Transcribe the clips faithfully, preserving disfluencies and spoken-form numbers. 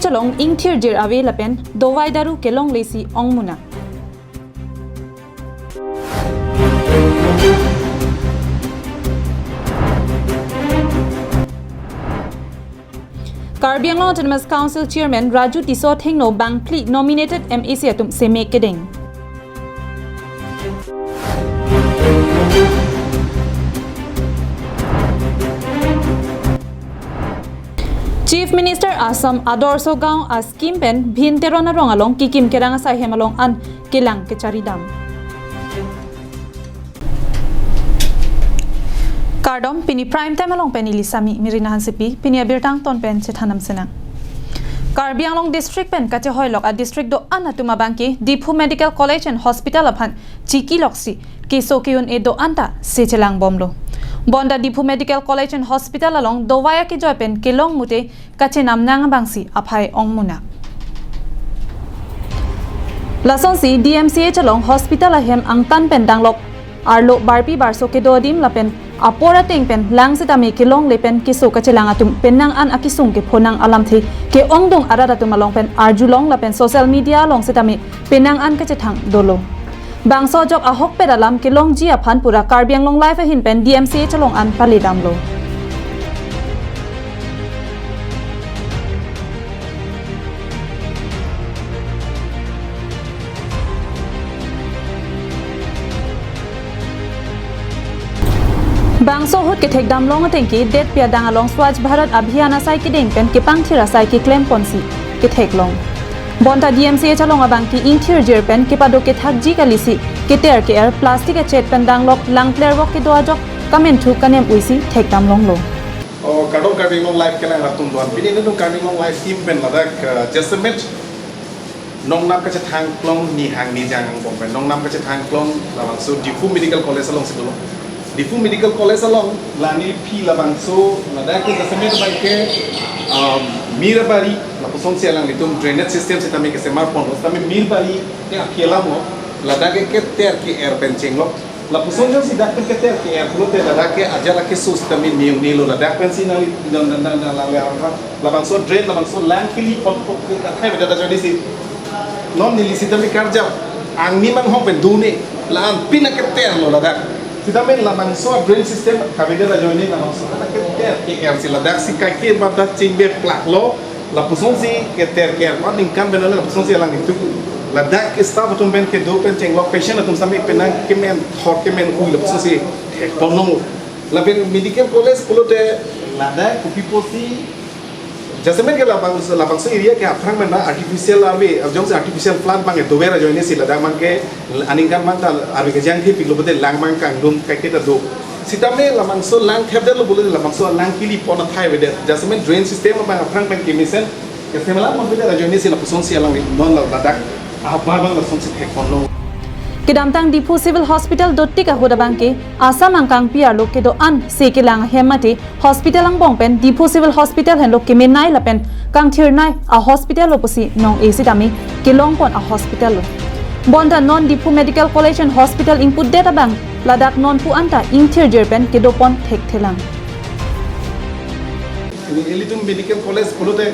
along ingthirjir ave lapen dovai daru kelonglesi ongmunak. Karbi Anglong Autonomous Council Chairman Raju Tisso Thengno bangphli nominated M A C atum seme kedeng. Chief Minister Assam Adorsho Gaon a-scheme pen Bhim Teron arong along kikim kerang asai hem along an kelang kecharidam. Kardom, pini Prime Time along pen neli Sami Mirina Hansepi, pini abirta angton pen chethandam sinang. Karbi Anglong District pen kachehoilok a-district do-an atum abangke Diphu Medical College and Hospital aphan chikiloksi keso ke-un-e do-an ta se chelangbomlo. Bonta Diphu Medical College and Hospital along dovai akejoi pen kelong mute kachenam nang abangsi aphai ongmunak. Lasonsi D M C H along hospital ahem angtan pen danglok arlo barpi barso kedo adim lapen apor ateng pen lang sitame kelongle pen keso kachelang atum penang an akesung kephonang alamthe ke-ongdung arat atum along pen arjulong lapen social media along sitame penang an kachethang dolo. Bangso ajok ahokpet alam kelongji aphan pura Karbi Anglong Live ahin pen D M C H along an paledamlo. Bangso ahut kethekdamlong atengke detpi adang along Swachh Bharat Abhiyan asai kedeng pen kepangthir asai keklem ponsi ketheklong. Bonta D M C H along abangke ingthirjir pen kepado kethakji kalisi keter ke-er plastic achet pen danglok langplervok kedo ajok kamenthu kanem uisi thekdamlonglo. O, kardom Karbi Anglong Live kelang atum do-an. Pini nelitum Karbi Anglong Live team pen ladak, eh, jasemet nongnam kachethangklong nihang nijang angbong pen nongnam kachethangklong labangso Diphu Medical College alongsi dolo. Diphu Medical College along la neliphi labangso ladak ke jasemet abangke, um, mir abari lapusonsi alanglitum drainage system sitame kesemar ponlo, sitame mir abari ke aphi alam lo, ladak ke keter ke-er pen chenglok. Lapuson jongsi dak pen keter ke-er pulote ladak ke ajat akeso sitame ne-ungnelo, ladak pensi nang, nang, nang, nang, nang, nang, labangso drain, labangso lang kili pon pon ke athai beda da jodi si. Non neli sitame karjap, angni manghong pen dune, la-an pin aketerlo ladak. Sitame labangso drain system kavedet ajoine labangso aketer ke-er si ladak si kaike bata chingbe plaklo, lapusonsi keter ke-er, aningkan pen ladak lapusonsi alanglitum. Ladak staff atum pen kedo pen chenglok patient atum sitame penang kemen thor kemen hui lapusonsi thekponlong. Lapen medical college pulote ladak kopi pusi jasemet ke labang, labangso area ke aphrang pen na artificial arve, jongsi artificial flood abang dover ajoine si ladak abangke aningkan abang ta arve kejangthepiklo pulote lang abang kangdum kaiketa do. Sitame labangso lang thepdetlo pulote labangso lang kili pon athai avedet. Jasemet drain system abang aphrang pen kemesen keselam mon avedet ajoine si lapusonsi alang non ladak ahap abang lasonsi thekponlo. Kedamtang Diphu Civil Hospital dotik ahut abangke Assam angkangpi arlo kedo-an se kelang ahem mate hospital angbong pen Diphu Civil Hospital henlo kemenei lapen kangthirnei a-hospital lo pusi nong-e sitame kelongpon a-hospital lo. Bonta non Diphu Medical College and Hospital ingpudet abang ladak nonpu anta ingthirjir pen kedopon thekthelang. Ilitum medical college pulote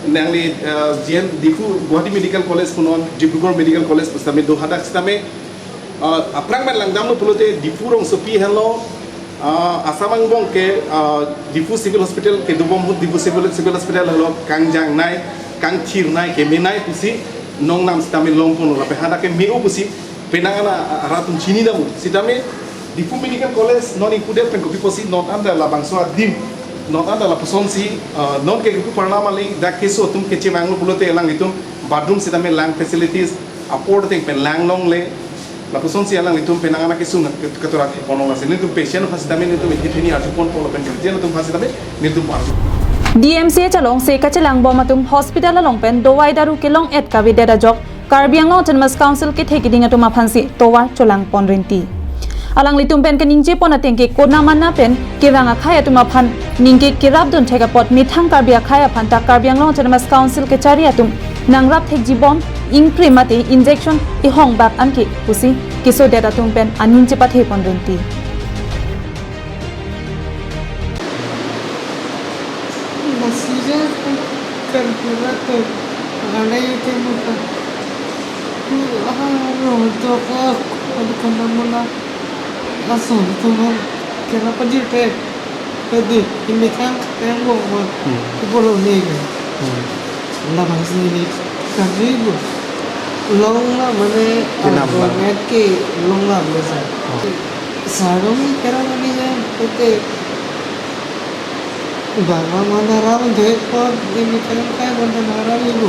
nangli, eh, G M Diphu Guwahati Medical College punon, Dibrugarh Medical College pusitame do, hadak sitame, eh, aphrang pen langdamlo pulote Diphu rongsopi henlo, eh, Assam angbong ke, eh, Diphu Civil Hospital kedobom ahut Diphu Civil, Civil Hospital henlo kangjangnei, kangthirnei, kemenei pusi nongnam sitame longponlo, lapen hadak ke me-o pusi penang an arat atum chinidamlo. Sitame Diphu Medical College non ingpudet pen kopi pusi non anta labangso adim, non anta lapusonsi, ah, non ke kopi parnam kali, dak keso atum kechemanglo pulote alanglitum bathroom sitame lang facilities apor ateng pen langlongle, lapusonsi alanglitum penang an akesung ketura thekponlong, lasi nelitum patient aphan sitame nelitum ithi theni arjupon polo pen guardian atum aphan sitame nelitum arju. D M C H along se kachelangbom atum hospital along pen dovai daru kelong-et kavedet ajok Karbi Anglong Autonomous Council kethe kiding atum aphansi tovar cholangpon rinti. Alanglitum pen keningjepon atengke konamana pen kevang akhei atum aphan ningke kerapdun thek apot methang Karbi akhei aphan ta Karbi Anglong Autonomous Council kechari atum nangrap thekjibom ingkrim mate injection ihongbak anke pusi kesodet atum pen aning chepathepon rinti. Anai ite muka. Ah, rohto ka, adukan mula. Aso, tuhan, kena pajir pe. Pedi, ini kan, yang gua, gua. Hmm. Ibu lo ni, kan? Hmm. Labang sini, kan ibu. Long la, mane, Pinam abang. Net ke, long la, biasa. Oh. Sarong ni, kera lagi ya, pete. Bang, bang, mana ram, dek, pot, ini kan, kai, mana ram, ibu.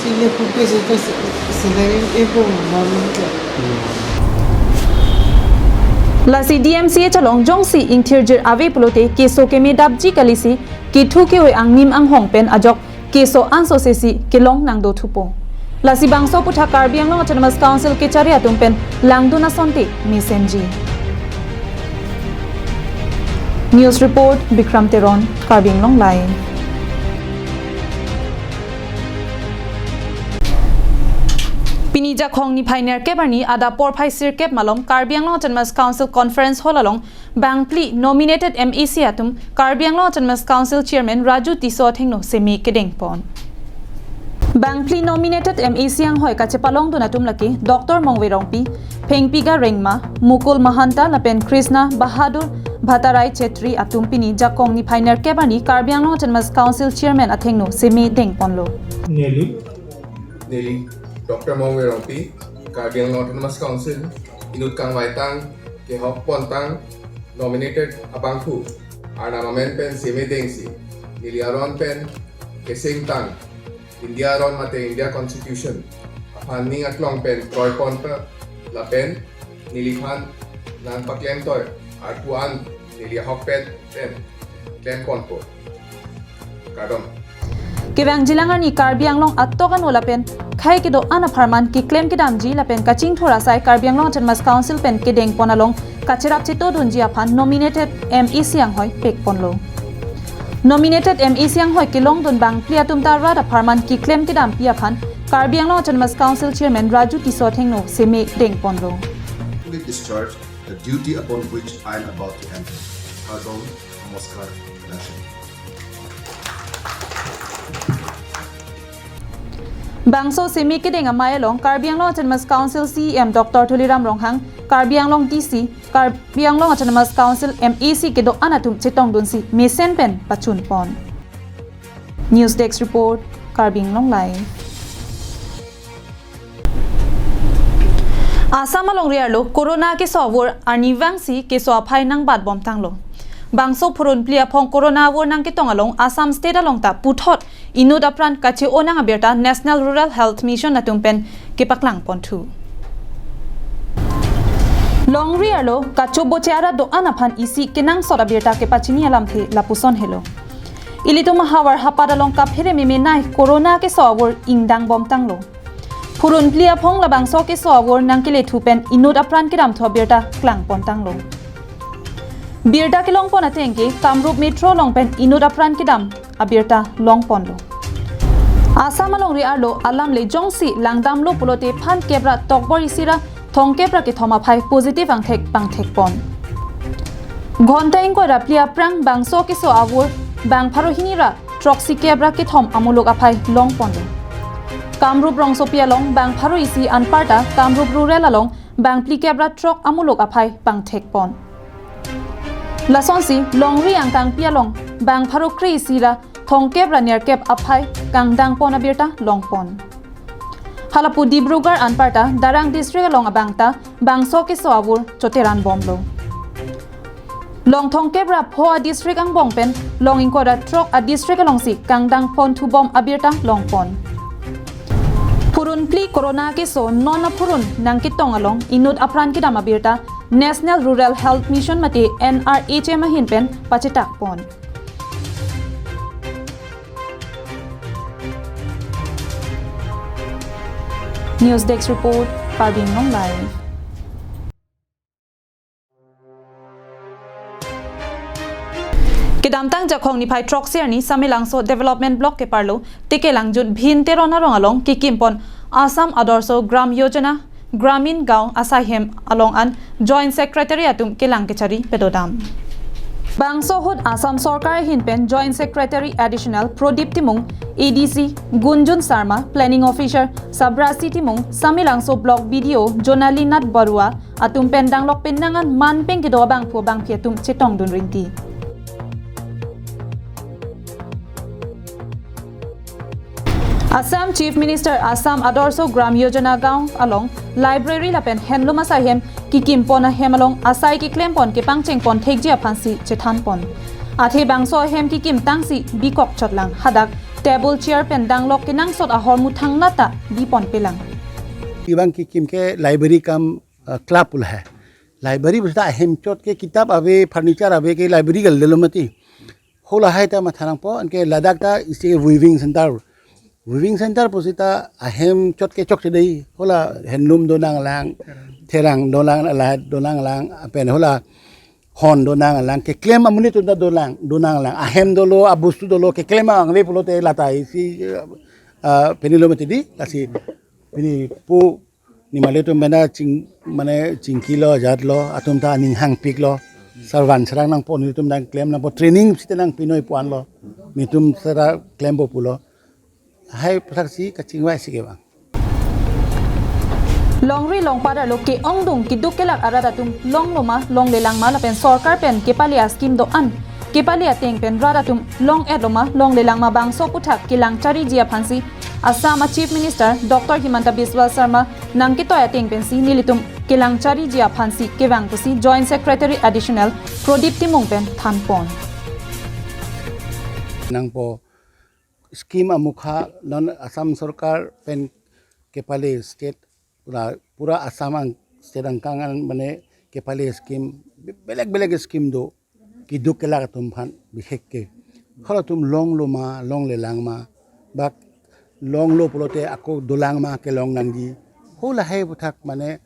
Sini pupis itu sedang ibu namun ke. Lasi D M C H along jongsi ingthirjir ave pulote keso keme dapji kalisi kethu ke-oi angnim anghong pen ajok keso anso sesi kelong nangdo thupo. Lasi bangso aputhak Karbi Anglong Autonomous Council kechari atum pen langdun asonte mesenji. News report, Bikram Teron, Karbi Anglong Live. Pini Jakhong niphai nerkep arni adap porphai sirkep malom Karbi Anglong Autonomous Council Conference Hall along bangphli nominated M A C atum Karbi Anglong Autonomous Council Chairman Raju Tisso athengno seme kedengpon. Bangphli nominated M A C anghoi kachepalongdun atum lake Doctor Mongve Rongpi, Phengpiga Rengma, Mukul Mahanta lapen Krishna Bahadur Bhattarai Chetri atum pini Jakhong niphai nerkep arni Karbi Anglong Autonomous Council Chairman athengno seme dengponlo. Neli. Neli, Doctor Mongve Rongpi, Karbi Anglong Autonomous Council, inut kangvaitang, kehokpontang, nominated abangphu arnam amen pen seme dengsi, neli aron pen kesengtang, India aron mate India Constitution aphan ning aklong pen kroiponta lapen neliphan nangpaklemtoi arpu an neli ahokpet pen klemponpo. Kardom. Kevangjilang arni Karbi Anglong atok ano lapen khei kedo-an apharman keklem kedamji lapen kachingthur asai Karbi Anglong Autonomous Council pen kedengpon along kacherap chetodunji aphan nominated M A C anghoi pekponlo. Nominated M A C anghoi kelongdun bangphli atum ta rat apharman keklem kedampi aphan Karbi Anglong Autonomous Council Chairman Raju Tisso athengno seme dengponlo. Fully discharge the duty upon which I am about to enter. Kardom, namaskar, darshan. Bangso seme kedeng amei along Karbi Anglong Autonomous Council C E M Doctor Tuliram Ronghang, Karbi Anglong D C, Karbi Anglong Autonomous Council M A C kedo-an atum chetongdunsi mesen pen pachunpon. News Desk Report, Karbi Anglong Live. Assam alongri arlo Corona keso avur arnivangsi keso aphai nangbatbomtanglo. Bangso phurunphli aphong Corona avur nangketong along Assam State along ta puthot inut apran kache-o nang abirta National Rural Health Mission atum pen kepaklangponthu. Longri arlo kachoboche arat do-an aphan isi kenangsot abirta kepachini alamthe lapuson helo. Ilitum ahavar hapat along kaphere meme nai Corona keso avur ingdangbomtanglo. Phurunphli aphong labangso keso avur nangkelethu pen inut apran kedamthu abirta klangpontanglo. Birta kelongpon ateng ke Kamrup Metro along pen inut apran kedam abirta longponlo. Assam alongri arlo alam le jongsi langdamlo pulote phan kep ra tokbor isi ra thongkep ra kethom aphai positive angthek pangthekpon. Ghonta ingkoi ra phli aphrang bangso keso avur bang pharo hini ra throksikep ra kethom amuluk aphai longponlo. Kamrup rongsopi along bang pharo isi anparta Kamrup Rural along bang phlikep ra throk amuluk aphai pangthekpon. Lasonsi longri angkangpi along bang pharo kre isi ra thongkep ra nerkep aphai kangdangpon abirta longpon. Halapu Dibrugarh anparta Darrang District along abangta bangso keso avur choteranbomlo. Long thongkep ra pho a-district angbong pen long ingkoi ra throk a-district alongsi kangdangponthubom abirta longpon. Phurunphli Corona keso non aphurun nangketong along inut apran kedam abirta National Rural Health Mission mate N R H M ahin pen pachetakpon. News Desk Report, Karbi Anglong Live. Kedamtang Jakhong niphai throksi arni Samelangso Development Block keparlo Tikelangjun Bhin Teron arong along kekimpon Assam Adarsh Gram Yojana Gramin Gaon asaihem along an Joint Secretary atum kelang kechari padodam. Bangso ahut Assam Sorkar ahin pen Joint Secretary Additional Pradip Timung, A D C Gunjun Sarma, Planning Officer Sabrasi Timung, Samelangso Block B D O Jonali Nath Barua atum pen danglok penang an manpeng kedo abangphu abangphi atum chetongdun rinti. Assam Chief Minister Assam Adarsho Gram Yojana Gaon along library lapen handloom asai hem kikim pon ahem along asai keklem pon kepangcheng pon thekji aphansi chethan pon. Athe bangso ahem kikim tangsi bikok chotlang, hadak table chair pen danglok kenangsot ahormu thangnat ta bi pon pelang. Ibang kikim ke library cum, uh, club pu lahai. Library pu seta ahem chot ke kitap ave, furniture ave ke library kali lo mati. Hala hai ta matha nangpo, anke ladak ta isi weaving center. Weaving center pu seta ahem chot ke chokche dei. Hala handloom do nanglang, therang do nang, la do nanglang, pen hala hon do nanglang, keklem amonit atum ta do lang, do nanglang. Ahem dolo, abostu dolo, keklem ang le pulote lata isi, uh, pini lo mati di, lasi pini pu Nelitum mena ching, mane chingki lo, ajat lo, atum ta aning hangpik lo. Sarvan sarang nangpo, nelitum nangklem nangpo, training sita nangpi noi pu-an lo. Nelitum sara klempo pulo. Hai phaksi kachingvai si kevang. Longri longpat arlo ke-ongdung keduk kelak arat atum longlo ma, longlelang ma lapen sorkar pen kepale a-scheme do-an kepale ateng pen rat atum long-etlo ma, longlelang ma bangso aputhak kelang chariji aphansi Assam a Chief Minister Doctor Himanta Biswa Sarma nangketoi ateng pensi nelitum kelang chariji aphansi kevang pusi Joint Secretary Additional Pradip Timung pen thanpon. Nangpo scheme amukha non Assam Sorkar pen kepale state pura, pura Assam ang state angkang an mane kepale scheme, belek belek scheme do, keduk kelak atum aphan bihek ke. Halatum longlo ma, longlelang ma, bak longlo pulote ako dolang ma kelong nangji. Hala hai aputhak mane,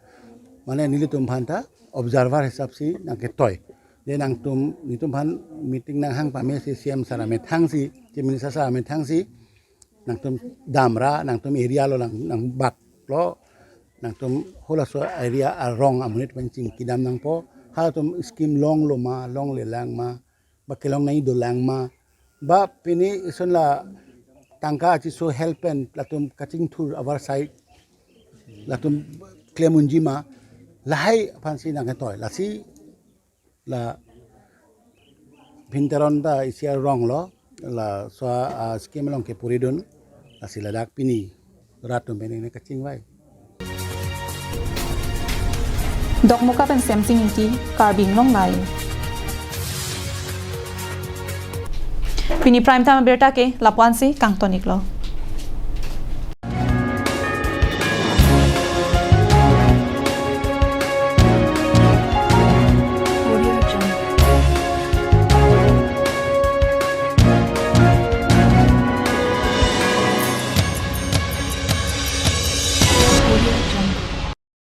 mane nelitum aphan ta observer hisap si nangketoi. Je nangtum, nelitum aphan meeting nanghang pame si C M sara methang si, Chief Minister sara methang si, nangtum damra, nangtum area lo nang, nangbak lo, nangtum halaso area arong amonit pen chingki dam nangpo, halatum scheme longlo ma, longlelang ma, ba kelong nangji dolang ma, ba pini ison la tangka achiso help pen latum kachingthur abar sai, latum klem unji ma, lahai aphansi nangketoi, lasi la phinteron ta isi arong lo, laso a scheme along kepuridun, lasi ladak pini rat atum pen ne kachingvai. Dokmoka pen Semsing Ingti, Karbi Anglong Live. Pini prime time abirta ke lapu-an si kangton-iklo.